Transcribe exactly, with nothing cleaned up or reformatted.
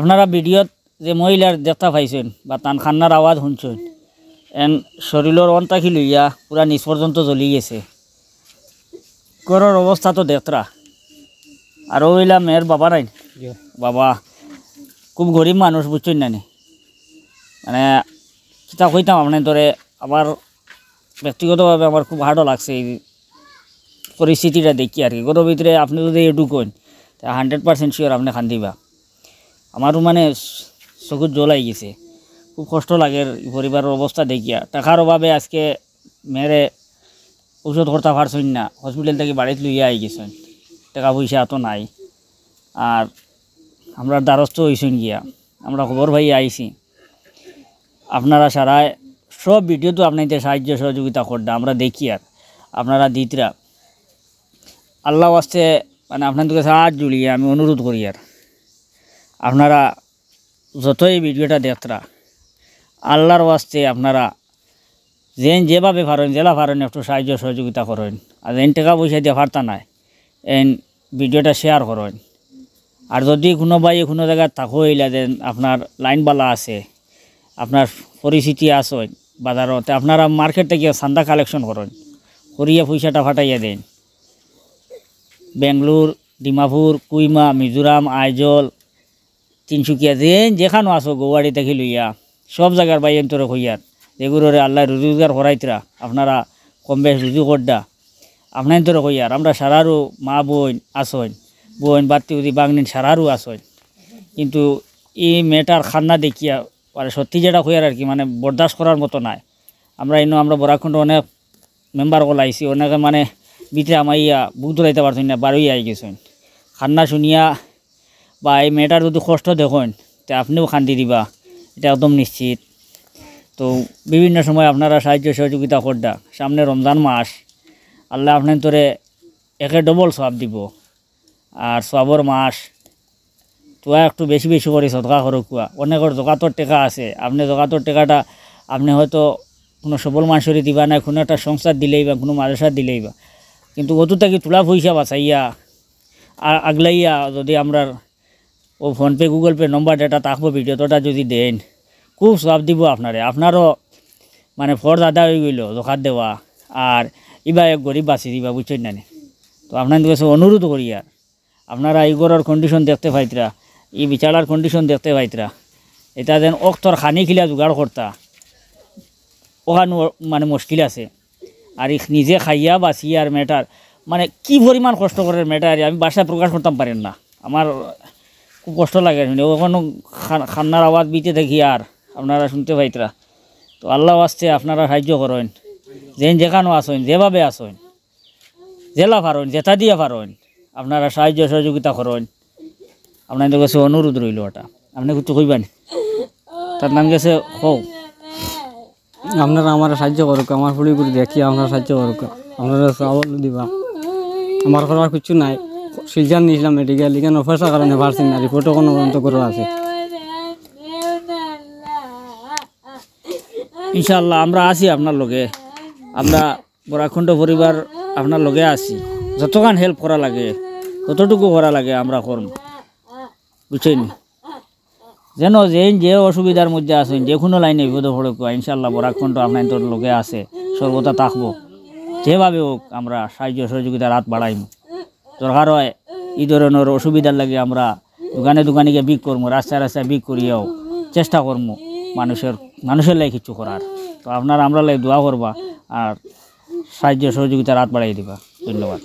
আপনারা ভিডিওত যে মহিলার দেখতা পাইছইন বা তান কান্নার আওয়াজ হুনছইন, এন শরীলর অন থাকি লইয়া পুরা নিচ পর্যন্ত জ্বলি গেছে। ঘরর অবস্থা তো দেখরা। আর অউ অইলা মেয়ের বাবা নাইন? জি। বাবা খুব গরিব মানুষ, বুঝছইন না নি? মানে, কিতা কইতাম আপনাইন্তরে, আমার ব্যক্তিগতভাবে আমার খুব হার্ডও লাগছে এই পরিস্থিতিটা দেখি আর কি। ঘরর ভিতরে আপনে যদি এটুক অইন, তে হান্ড্রেড পার্সেন্ট শিওর আপনে কান্দিবা। আমারও মানে চকুত জল আই গেছে, খুব কষ্ট লাগের এই পরিবারর অবস্থা দেখিয়া। টেকার অভাবে আজকে মেয়েরে ঔষধ করতা পারছইন না, হসপিটাল থাকি বাড়িত লইয়া আই গেছইন, টেকা পয়সা অত নাই। আর আমরার দ্বারস্থ অইছইন গিয়া, আমরা খবর পাইয়া আইছি। আপনারা সারায় সব ভিডিওত আপনাইন্তরে সাহায্য সহযোগিতা কররা, আমরা দেখিয়ার, আপনারা দিতরা। আল্লার ওয়াস্তে মানে আপনাইন্তর গেছে আত জুড়িয়া আমি অনুরোধ করিয়ার, আপনারা যত এই ভিডিওটা দেখতরা, আল্লার ওয়াস্তে আপনারা যেইন যেভাবে পারইন, যেলা পারইন একটু সাহায্য সহযোগিতা করইন। আর যেইন টেকা পয়সা দিয়া পারতা নায়, এইন ভিডিওটা শেয়ার করইন। আর যদি কুনু ভাইয়ে কুনু জাগাত থাকো অইলা যে আপনার লাইন বালা আছে, আপনার পরিচিতি আছে বাজারো, তে আপনারা মার্কেট থাকি চান্দা কালেকশন করইন, করিয়া পয়সাটা পাঠাইয়া দেইন। বেঙ্গলোর, ডিমাপুর, কুইমা, মিজোরাম, আইজল, তিনসুকিয়া, যেইন যেখানো আছো, গৌহাটি থাকি লইয়া, সব জাগার ভাইয়াইন্তরে কইয়ার, যেগুলোরে আল্লায় রুজি রোজগার করাইতরা, আপনারা কম বেশ রুজি কররা, আপনাইন্তরে কইয়ার, আমরা সারারও মা বইন আছইন, বইন, বাত্তি, উদি, বাগনিন সারারও আছইন। কিন্তু এই মেয়েটার কান্না দেখিয়া, মানে, সত্যি যেটা কইয়ার আর কি, মানে, বরদাস্ত করার মতো নায়। আমরা ইনো, আমরা বরাককুণ্ড অনেক মেম্বার অকল আইছি, অনেকে, মানে, ভিতরে হামাইয়া বুক ধরাইতা পারছইন না, বারইয়া আই গেছইন। কান্না শুনিয়া বা এই মেয়েটার যদি কষ্ট দেখইন, তে আপনেও কান্দি দিবা, এটা একদম নিশ্চিত। তো বিভিন্ন সময় আপনারা সাহায্য সহযোগিতা কররা, সামনে রমজান মাস, আল্লায় আপনাইন্তরে একে ডবল সওয়াব দিবো। আর সওয়াবর মাস, তুয়া একটু বেশি বেশি করি সদকা করউক্কা। অনেকর জকাতর টেকা আছে, আপনে জকাতর টেকাটা আপনে হয়তো কুনু সবল মানষরে দিবা না, কুনু একটা সংস্থাত দিলাইবা, কুনু মাদ্রাসাত দিলাইবা, কিন্তু অতু থাকি তুলা পয়সা বাচাইয়া, আ-, আগলাইয়া যদি আমরার অউ PhonePe, Google Pay নম্বর যেটা থাকবো ভিডিওত, ওটা যদি দেইন, খুব সওয়াব দিবো আপনারে। আপনারও, মানে, ফরজ আদায় অইগেলো জকাত দেওয়া, আর ইবা এক গরিব বাচি দিবা, বুঝছইন না নি? তো আপনাইন্তর গেছে অনুরোধ করিয়ার, আপনারা ই ঘরর কন্ডিশন দেখতে পাইতরা, ই বেচারার কন্ডিশন দেখতে পাইতরা, এটা যেন অক্তর খানি কিলা জোগাড় করতা, অখানও, মানে, মুশকিল আছে। আর ই নিজে খাইয়া বাচিয়ার মেয়েটার, মানে, কি পরিমাণ কষ্ট করের মেয়েটায়, আমি ভাষায় প্রকাশ করতাম পারিয়ার না। আমার খুব কষ্ট লাগে শুনে। অখনো কান-, কান্নার আওয়াজ ভিতরে থাকি আর আপনারা শুনতে পাইতরা। তো আল্লার ওয়াস্তে আপনারা সাহায্য করইন, যেইন যেখানো আছইন, যেভাবে আছইন, যেলা পারইন, যেটা দিয়া পারইন, আপনারা সাহায্য সহযোগিতা করইন। আপনাইন্তর গেছে অনুরোধ রইলো এটা। আপনে কিছু কইবা নি? তার নাম গেছে কও। আপনারা আমারে সাহায্য করউক্কা, আমার ফুড়ি গুড়ি দেখি আপনারা সাহায্য করউক্কা, আপনারা সওয়াব দিবা। আমার করার কিচ্ছু নাই, শিলচর নিছিলাম মেডিকেল, ইখানো পয়সার কারণে পারছি না, রিপোর্টও অখনো পর্যন্ত ঘরো আছে। ইনশাআল্লাহ আমরা আছি আপনার লগে, আমরা বরাককুণ্ড পরিবার আপনার লগে আছি, যতখান হেল্প করা লাগে, যতটুকু করা লাগে আমরা করমু, বুঝছইন নি? যেন যেইন যে অসুবিধার মধ্যে আছইন, যে কুনু লাইনে বিপদো পড়উক্কা, ইনশাআল্লাহ বরাককুণ্ড আপনাইন্তর লগে আছে, সর্বদা থাকবো। যেভাবে অউক আমরা সাহায্য সহযোগিতার আত বাড়াইমু। দরকার অয় ই ধরনর অসুবিধার লাগি আমরা দোকানে দোকানে গিয়া ভিক করমু, রাস্তায় রাস্তায় ভিক করিয়াও চেষ্টা করমু মানুষর, মানুষর লাগি কিছু করার। তো আপনারা আমরার লাগি দোয়া করবা আর সাহায্য সহযোগিতার আত বাড়াই দিবা। ধন্যবাদ।